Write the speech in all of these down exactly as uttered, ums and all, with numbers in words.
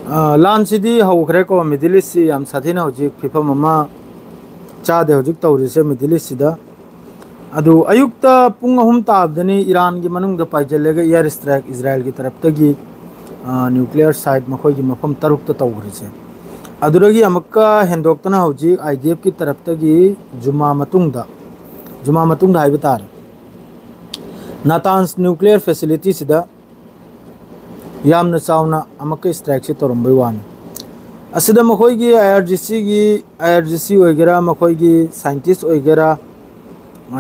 ꯑ, ꯂꯥꯟꯁꯤꯗꯤ ꯍꯧꯈ꯭ꯔꯦꯀꯣ꯫ Middle East ꯁꯤ ꯌꯥꯝ ꯁꯥꯊꯤꯅ ꯍꯧꯖꯤꯛ ꯐꯤꯕꯝ ꯑꯃ ꯆꯥꯗꯦ ꯍꯧꯖꯤꯛ ꯇꯧꯔꯤꯁꯦ Middle East ꯁꯤꯗ꯫ ꯑꯗꯨ ꯑꯌꯨꯛꯇ ꯄꯨꯡ ꯑꯍꯨꯝ ꯇꯥꯕꯗꯅꯤ ꯏꯔꯥꯟꯒꯤ ꯃꯅꯨꯡꯗ ꯄꯥꯏꯁꯤꯜꯂꯒ air strike ꯏꯖꯔꯥꯌꯦꯜꯒꯤ ꯇꯔꯞꯇꯒꯤ, ꯑ, nuclear site ꯃꯈꯣꯏꯒꯤ ꯃꯐꯝ ꯇꯔꯨꯛꯇ ꯇꯧꯈ꯭ꯔꯤꯁꯦ꯫ ꯑꯗꯨꯗꯒꯤ ꯑꯃꯨꯛꯀ ꯍꯦꯟꯗꯣꯛꯇꯅ ꯍꯧꯖꯤꯛ IDF ꯀꯤ ꯇꯔꯞꯇꯒꯤ ꯖꯨꯃꯥ ꯃꯇꯨꯡꯗ, ꯖꯨꯃꯥ ꯃꯇꯨꯡꯗ ꯍꯥꯏꯕ ꯇꯥꯔꯦ, ꯅꯥꯇꯥꯟꯁ nuclear facility ꯁꯤꯗ ꯌꯥꯝꯅ ꯆꯥꯎꯅ ꯑꯃꯨꯛꯀ strike ꯁꯤ ꯇꯧꯔꯝꯕꯩ ꯋꯥꯅꯤ꯫ ꯑꯁꯤꯗ ꯃꯈꯣꯏꯒꯤ IRGC ꯒꯤ, IRGC ꯑꯣꯏꯒꯦꯔꯥ, ꯃꯈꯣꯏꯒꯤ scientist ꯑꯣꯏꯒꯦꯔꯥ,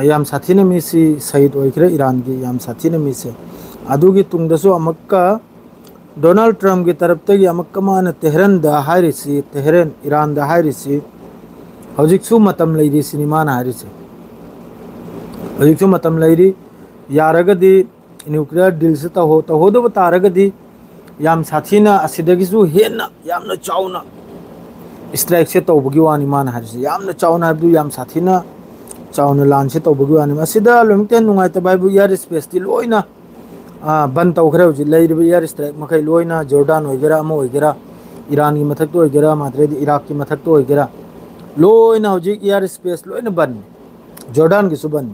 ꯌꯥꯝ ꯁꯥꯊꯤꯅ ꯃꯤꯁꯤ ꯁꯍꯤꯗ ꯑꯣꯏꯈ꯭ꯔꯦ, ꯏꯔꯥꯟꯒꯤ ꯌꯥꯝ ꯁꯥꯊꯤꯅ ꯃꯤꯁꯦ꯫ ꯑꯗꯨꯒꯤ ꯇꯨꯡꯗꯁꯨ ꯑꯃꯨꯛꯀ ꯗꯣꯅꯥꯜꯗ ꯇ꯭ꯔꯝꯞꯀꯤ ꯇꯔꯞꯇꯒꯤ ꯑꯃꯨꯛꯀ ꯃꯥꯅ ꯇꯦꯍꯔꯟꯗ ꯍꯥꯏꯔꯤꯁꯤ, ꯇꯦꯍꯔꯟ, ꯏꯔꯥꯟꯗ ꯍꯥꯏꯔꯤꯁꯤ, "ꯍꯧꯖꯤꯛꯁꯨ ꯃꯇꯝ ꯂꯩꯔꯤ" ꯁꯤꯅꯤ ꯃꯥꯅ ꯍꯥꯏꯔꯤꯁꯦ꯫ "ꯍꯧꯖꯤꯛꯁꯨ ꯃꯇꯝ ꯂꯩꯔꯤ, ꯌꯥꯔꯒꯗꯤ nuclear deal ꯁꯤ ꯇꯧꯍꯧ-, ꯇꯧꯍꯧꯗꯕ ꯇꯥꯔꯒꯗꯤ ꯌꯥꯝ ꯁꯥꯊꯤꯅ ꯑꯁꯤꯗꯒꯤꯁꯨ ꯍꯦꯟꯅ ꯌꯥꯝꯅ ꯆꯥꯎꯅ strike ꯁꯦ ꯇꯧꯕꯒꯤ ꯋꯥꯅꯤ" ꯃꯥꯅ ꯍꯥꯏꯔꯤꯁꯦ꯫ ꯌꯥꯝꯅ ꯆꯥꯎꯅ ꯍꯥꯏꯕꯗꯨ ꯌꯥꯝ ꯁꯥꯊꯤꯅ ꯆꯥꯎꯅ ꯂꯥꯟꯁꯦ ꯇꯧꯕꯒꯤ ꯋꯥꯅꯤ꯫ ꯃꯁꯤꯗ ꯂꯣꯏꯅꯃꯛꯇ ꯍꯦꯟꯅ ꯅꯨꯡꯉꯥꯏꯇꯕ ꯍꯥꯏꯕꯨ air space ꯇꯤ ꯂꯣꯏꯅ, ꯑ, ꯕꯟ ꯇꯧꯈ꯭ꯔꯦ꯫ ꯍꯧꯖꯤꯛ ꯂꯩꯔꯤꯕ air strike ꯃꯈꯩ ꯂꯣꯏꯅ ꯖꯣꯔꯗꯥꯟ ꯑꯣꯏꯒꯦꯔꯥ, ꯑꯃ ꯑꯣꯏꯒꯦꯔꯥ, ꯏꯔꯥꯟꯒꯤ ꯃꯊꯛꯇ ꯑꯣꯏꯒꯦꯔꯥ, ꯃꯥꯗ꯭ꯔꯦꯗꯤ ꯏꯔꯥꯛꯀꯤ ꯃꯊꯛꯇ ꯑꯣꯏꯒꯦꯔꯥ, ꯂꯣꯏꯅ ꯍꯧꯖꯤꯛ air space ꯂꯣꯏꯅ ꯕꯟ꯫ ꯖꯣꯔꯗꯥꯟꯒꯤꯁꯨ ꯕꯟ꯫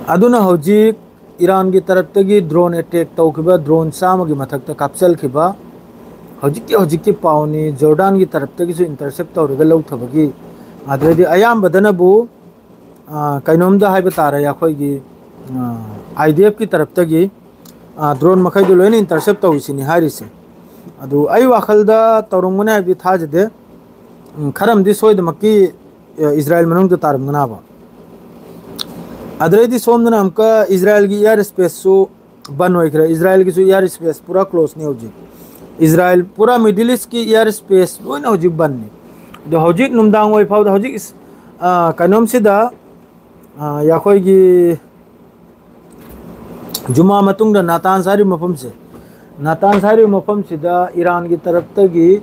ꯑꯗꯨꯅ ꯍꯧꯖꯤꯛ ꯏꯔꯥꯟꯒꯤ ꯇꯔꯞꯇꯒꯤ drone attack ꯇꯧꯈꯤꯕ, drone ꯆꯥꯝꯃꯒꯤ ꯃꯊꯛꯇ ꯀꯥꯞꯆꯜꯈꯤꯕ ꯍꯧꯖꯤꯛꯀꯤ, ꯍꯧꯖꯤꯛꯀꯤ ꯄꯥꯎꯅꯤ꯫ ꯖꯣꯔꯗꯥꯟꯒꯤ ꯇꯔꯞꯇꯒꯤꯁꯨ intercept ꯇꯧꯔꯒ ꯂꯧꯊꯕꯒꯤ, ꯑꯗꯨꯗꯩꯗꯤ ꯑꯌꯥꯝꯕꯗꯅꯕꯨ, ꯑ, ꯀꯩꯅꯣꯝꯗ ꯍꯥꯏꯕ ꯇꯥꯔꯦ, ꯑꯩꯈꯣꯏꯒꯤ, ꯑ, IDF ꯀꯤ ꯇꯔꯞꯇꯒꯤ, ꯑ, drone ꯃꯈꯩꯗꯣ ꯂꯣꯏꯅ intercept ꯇꯧꯔꯤꯁꯤꯅꯤ ꯍꯥꯏꯔꯤꯁꯦ꯫ ꯑꯗꯨ ꯑꯩ ꯋꯥꯈꯜꯗ ꯇꯧꯔꯝꯒꯅꯤ ꯍꯥꯏꯕꯗꯤ ꯊꯥꯖꯗꯦ꯫ ꯎꯝ, ꯈꯔ ꯑꯃꯗꯤ ꯁꯣꯏꯗꯃꯛꯀꯤ, ꯑ, ꯏꯖꯔꯥꯌꯦꯜ ꯃꯅꯨꯡꯗ ꯇꯥꯔꯝꯒꯅꯥꯕ꯫ ꯑꯗꯨꯗꯩꯗꯤ ꯁꯣꯝꯗꯅ ꯑꯃꯨꯛꯀ ꯏꯖꯔꯥꯌꯦꯜꯒꯤ air space ꯁꯨ ꯕꯟ ꯑꯣꯏꯈ꯭ꯔꯦ꯫ ꯏꯖꯔꯥꯌꯦꯜꯒꯤꯁꯨ air space ꯄꯨꯔꯥ close ꯅꯤ ꯍꯧꯖꯤꯛ꯫ ꯏꯖꯔꯥꯌꯦꯜ ꯄꯨꯔꯥ Middle East ꯀꯤ air space ꯂꯣꯏꯅ ꯍꯧꯖꯤꯛ ꯕꯟ ꯅꯤ꯫ ꯑꯗꯣ ꯍꯧꯖꯤꯛ ꯅꯨꯡꯗꯥꯡ ꯑꯣꯏ ꯐꯥꯎꯗ ꯍꯧꯖꯤꯛ ꯏꯁ-, ꯑ, ꯀꯩꯅꯣꯝꯁꯤꯗ, ꯑ, ꯑꯩꯈꯣꯏꯒꯤ ꯖꯨꯃꯥ ꯃꯇꯨꯡꯗ ꯅꯥꯇꯥꯟꯁ ꯍꯥꯏꯔꯤꯕ ꯃꯐꯝꯁꯦ, ꯅꯥꯇꯥꯟꯁ ꯍꯥꯏꯔꯤꯕ ꯃꯐꯝꯁꯤꯗ ꯏꯔꯥꯟꯒꯤ ꯇꯔꯞꯇꯒꯤ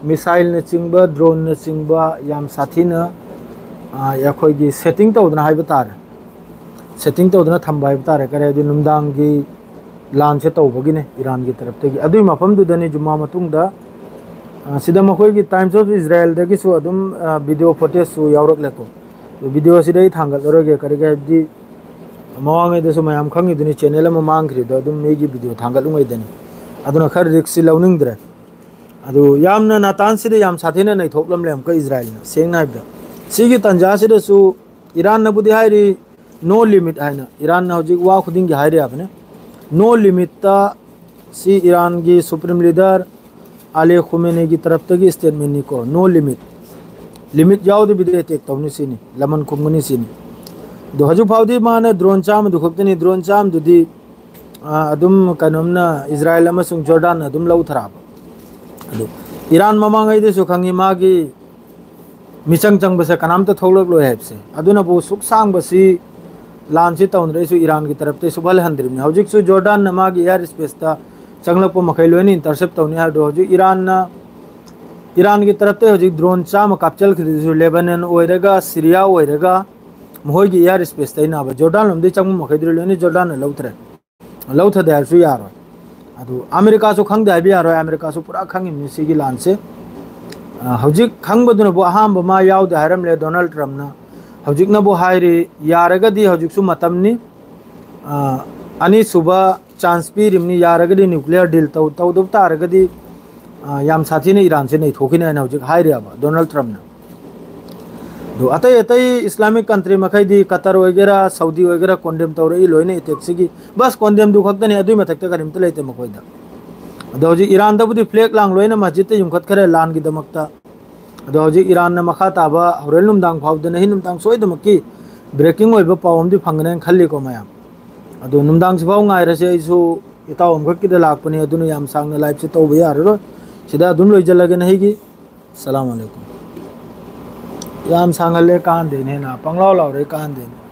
missile ꯅꯆꯤꯡꯕ, drone ꯅꯆꯤꯡꯕ ꯌꯥꯝ ꯁꯥꯊꯤꯅ, ꯑ, ꯑꯩꯈꯣꯏꯒꯤ setting ꯇꯧꯗꯅ ꯍꯥꯏꯕ ꯇꯥꯔꯦ, setting ꯇꯧꯗꯅ ꯊꯝꯕ ꯍꯥꯏꯕ ꯇꯥꯔꯦ꯫ ꯀꯔꯤ ꯍꯥꯏꯗꯤ ꯅꯨꯡꯗꯥꯡꯒꯤ ꯂꯥꯟꯁꯦ ꯇꯧꯕꯒꯤꯅꯦ ꯏꯔꯥꯟꯒꯤ ꯇꯔꯞꯇꯒꯤ꯫ ꯑꯗꯨꯒꯤ ꯃꯐꯝꯗꯨꯗꯅꯤ ꯖꯨꯃꯥ ꯃꯇꯨꯡꯗ, ꯑ, ꯁꯤꯗ ꯃꯈꯣꯏꯒꯤ Times of Israelꯗꯒꯤꯁꯨ ꯑꯗꯨꯝ, ꯑ, video footageꯁꯨ ꯌꯥꯎꯔꯛꯂꯦꯀꯣ꯫ ꯑꯗꯨ videoꯁꯤꯗꯤ ꯑꯩ ꯊꯥꯡꯒꯠꯂꯔꯣꯏꯒꯦ, ꯀꯔꯤꯒꯤ ꯍꯥꯏꯕꯗꯤ ꯃꯃꯥꯡꯉꯩꯗꯁꯨ ꯃꯌꯥꯝ ꯈꯪꯉꯤꯗꯨꯅꯤ, channel ꯑꯃ ꯃꯥꯡꯈ꯭ꯔꯤꯗꯣ ꯑꯗꯨꯝ ꯃꯤꯒꯤ video ꯊꯥꯡꯒꯠꯂꯨꯉꯩꯗꯅꯤ꯫ ꯑꯗꯨꯅ ꯈꯔ riskꯁꯤ ꯂꯧꯅꯤꯡꯗ꯭ꯔꯦ꯫ ꯑꯗꯨ ꯌꯥꯝꯅ ꯅꯥꯇꯥꯟꯁꯤꯗ ꯌꯥꯝ ꯁꯥꯊꯤꯅ ꯅꯩꯊꯣꯛꯂꯝꯂꯦ ꯑꯃꯨꯛꯀ ꯏꯖꯔꯥꯏꯜꯅ, ꯁꯦꯡꯅ ꯍꯥꯏꯕꯗ꯫ ꯁꯤꯒꯤ ꯇꯥꯟꯖꯥꯁꯤꯗꯁꯨ ꯏꯔꯥꯟꯅꯕꯨꯗꯤ ꯍꯥꯏꯔꯤ, "No limit" ꯍꯥꯏꯅ꯫ ꯏꯔꯥꯟꯅ ꯍꯧꯖꯤꯛ ꯋꯥ ꯈꯨꯗꯤꯡꯒꯤ ꯍꯥꯏꯔꯤ ꯍꯥꯏꯕꯅꯤ, "No limitꯇ", ꯁꯤ ꯏꯔꯥꯟꯒꯤ supreme leader ꯑꯂꯤ ꯈꯨꯃꯦꯅꯤꯒꯤ ꯇꯔꯞꯇꯒꯤ statementꯅꯤꯀꯣ, "No limit", limit ꯌꯥꯎꯗꯕꯤꯗ attack ꯇꯧꯅꯤ ꯁꯤꯅꯤ, ꯂꯃꯟ ꯈꯨꯝꯒꯅꯤ ꯁꯤꯅꯤ꯫ ꯑꯗꯣ ꯍꯧꯖꯤꯛ ꯐꯥꯎꯗꯤ ꯃꯥꯅ drone ꯆꯥꯝꯃꯗꯨ ꯈꯛꯇꯅꯤ, drone ꯆꯥꯝꯃꯗꯨꯗꯤ, ꯑ, ꯑꯗꯨꯝ ꯀꯩꯅꯣꯝꯅ ꯏꯖꯔꯥꯏꯜ ꯑꯃꯁꯨꯡ ꯖꯣꯔꯗꯥꯟꯅ ꯑꯗꯨꯝ ꯂꯧꯊꯔꯛꯑꯕ꯫ ꯑꯗꯨ ꯏꯔꯥꯟ ꯃꯃꯥꯡꯉꯩꯗꯁꯨ ꯈꯪꯉꯤ ꯃꯥꯒꯤ ꯃꯤꯆꯪ ꯆꯪꯕꯁꯦ ꯀꯅꯥꯝꯇ ꯊꯣꯛꯂꯛꯂꯣꯏ ꯍꯥꯏꯕꯁꯦ꯫ ꯑꯗꯨꯅꯕꯨ ꯁꯨꯛ ꯁꯥꯡꯕꯁꯤ ꯂꯥꯟꯁꯤ ꯇꯧꯅꯔꯛꯏꯁꯨ ꯏꯔꯥꯟꯒꯤ ꯇꯔꯞꯇꯩ ꯁꯨꯛꯍꯜꯍꯟꯗ꯭ꯔꯤꯕꯅꯤ꯫ ꯍꯧꯖꯤꯛꯁꯨ ꯖꯣꯔꯗꯥꯟꯅ ꯃꯥꯒꯤ air spaceꯇ ꯆꯪꯂꯛꯄ ꯃꯈꯩ ꯂꯣꯏꯅ intercept ꯇꯧꯅꯤ ꯍꯥꯏꯕꯗꯣ ꯍꯧꯖꯤꯛ ꯏꯔꯥꯟꯅ, ꯏꯔꯥꯟꯒꯤ ꯇꯔꯞꯇꯩ ꯍꯧꯖꯤꯛ drone ꯆꯥꯝꯃ ꯀꯥꯞꯆꯜꯈ꯭ꯔꯤꯗꯨꯁꯨ ꯂꯦꯕꯅꯟ ꯑꯣꯏꯔꯒ, ꯁꯤꯔꯤꯌꯥ ꯑꯣꯏꯔꯒ, ꯃꯈꯣꯏꯒꯤ air spaceꯇꯩꯅꯕ ꯖꯣꯔꯗꯥꯟ ꯂꯣꯝꯗꯒꯤ ꯆꯪꯕ ꯃꯈꯩꯗꯨꯗꯤ ꯂꯣꯏꯅ ꯖꯣꯔꯗꯥꯟꯅ ꯂꯧꯊꯔꯦ꯫ ꯂꯧꯊꯗꯦ ꯍꯥꯏꯔꯁꯨ ꯌꯥꯔꯣꯏ꯫ ꯑꯗꯨ ꯑꯃꯦꯔꯤꯀꯥꯁꯨ ꯈꯪꯗꯦ ꯍꯥꯏꯕ ꯌꯥꯔꯣꯏ, ꯑꯃꯦꯔꯤꯀꯥꯁꯨ ꯄꯨꯔꯥ ꯈꯪꯉꯤꯕꯅꯤ ꯁꯤꯒꯤ ꯂꯥꯟꯁꯦ꯫ ꯑ, ꯍꯧꯖꯤꯛ ꯈꯪꯕꯗꯨꯅꯕꯨ ꯑꯍꯥꯟꯕ ꯃꯥ ꯌꯥꯎꯗꯦ ꯍꯥꯏꯔꯝꯂꯦ ꯗꯣꯅꯥꯜꯗ ꯇ꯭ꯔꯝꯞꯅ꯫ ꯍꯧꯖꯤꯛꯅꯕꯨ ꯍꯥꯏꯔꯤ, ꯌꯥꯔꯒꯗꯤ ꯍꯧꯖꯤꯛꯁꯨ ꯃꯇꯝꯅꯤ꯫ ꯑ, ꯑꯅꯤꯁꯨꯕ chance ꯄꯤꯔꯤꯕꯅꯤ, ꯌꯥꯔꯒꯗꯤ nuclear deal ꯇꯧ, ꯇꯧꯗꯕ ꯇꯥꯔꯒꯗꯤ, ꯑ, ꯌꯥꯝ ꯁꯥꯊꯤꯅ ꯏꯔꯥꯟꯁꯦ ꯅꯩꯊꯣꯛꯈꯤꯅꯤ ꯍꯥꯏꯅ ꯍꯧꯖꯤꯛ ꯍꯥꯏꯔꯤꯑꯕ ꯗꯣꯅꯥꯜꯗ ꯇ꯭ꯔꯝꯞꯅ꯫ ꯑꯗꯨ ꯑꯇꯩ ꯑꯇꯩ Islamic country ꯃꯈꯩꯗꯤ, ꯀꯇꯔ ꯑꯣꯏꯒꯦꯔꯥ, ꯁꯥꯎꯗꯤ ꯑꯣꯏꯒꯦꯔꯥ, condemn ꯇꯧꯔꯛꯏ ꯂꯣꯏꯅ attackꯁꯤꯒꯤ꯫ ꯕꯁ condemnꯗꯨ ꯈꯛꯇꯅꯤ, ꯑꯗꯨꯏ ꯃꯊꯛꯇ ꯀꯔꯤꯝꯇ ꯂꯩꯇꯦ ꯃꯈꯣꯏꯗ꯫ ꯑꯗꯣ ꯍꯧꯖꯤꯛ ꯏꯔꯥꯟꯗꯕꯨꯗꯤ flag ꯂꯥꯡ ꯂꯣꯏꯅ ꯃꯁꯖꯤꯗꯇ ꯌꯨꯡꯈꯠꯈ꯭ꯔꯦ ꯂꯥꯟꯒꯤꯗꯃꯛꯇ꯫ ꯑꯗꯣ ꯍꯧꯖꯤꯛ ꯏꯔꯥꯟꯅ ꯃꯈꯥ ꯇꯥꯕ ꯍꯣꯔꯦꯟ ꯅꯨꯡꯗꯥꯡ ꯐꯥꯎꯗꯅ, ꯍꯤ ꯅꯨꯡꯗꯥꯡ ꯁꯣꯏꯗꯃꯛꯀꯤ breaking ꯑꯣꯏꯕ ꯄꯥꯎ ꯑꯃꯗꯤ ꯐꯪꯒꯅꯦꯅ ꯈꯜꯂꯤꯀꯣ ꯃꯌꯥꯝ꯫ ꯑꯗꯣ ꯅꯨꯡꯗꯥꯡꯁꯤꯐꯥꯎ ꯉꯥꯏꯔꯁꯦ꯫ ꯑꯩꯁꯨ ꯏꯇꯥꯎ ꯑꯃꯈꯛꯀꯤꯗ ꯂꯥꯛꯄꯅꯦ, ꯑꯗꯨꯅ ꯌꯥꯝ ꯁꯥꯡꯅ liveꯁꯦ ꯇꯧꯕ ꯌꯥꯔꯔꯣꯏ꯫ ꯁꯤꯗ ꯑꯗꯨꯝ ꯂꯣꯏꯖꯜꯂꯒꯦ ꯅꯍꯩꯒꯤ꯫ ꯑꯁꯂꯥꯃꯨ ꯑꯂꯩꯀꯨꯝ꯫ ꯌꯥꯝ ꯁꯥꯡꯍꯜꯂꯦ ꯀꯥꯟꯗꯦꯅꯦ ꯍꯦꯟꯅ, ꯄꯪꯂꯥꯎ ꯂꯥꯎꯔꯦ ꯀꯥꯟꯗꯦꯅꯦ꯫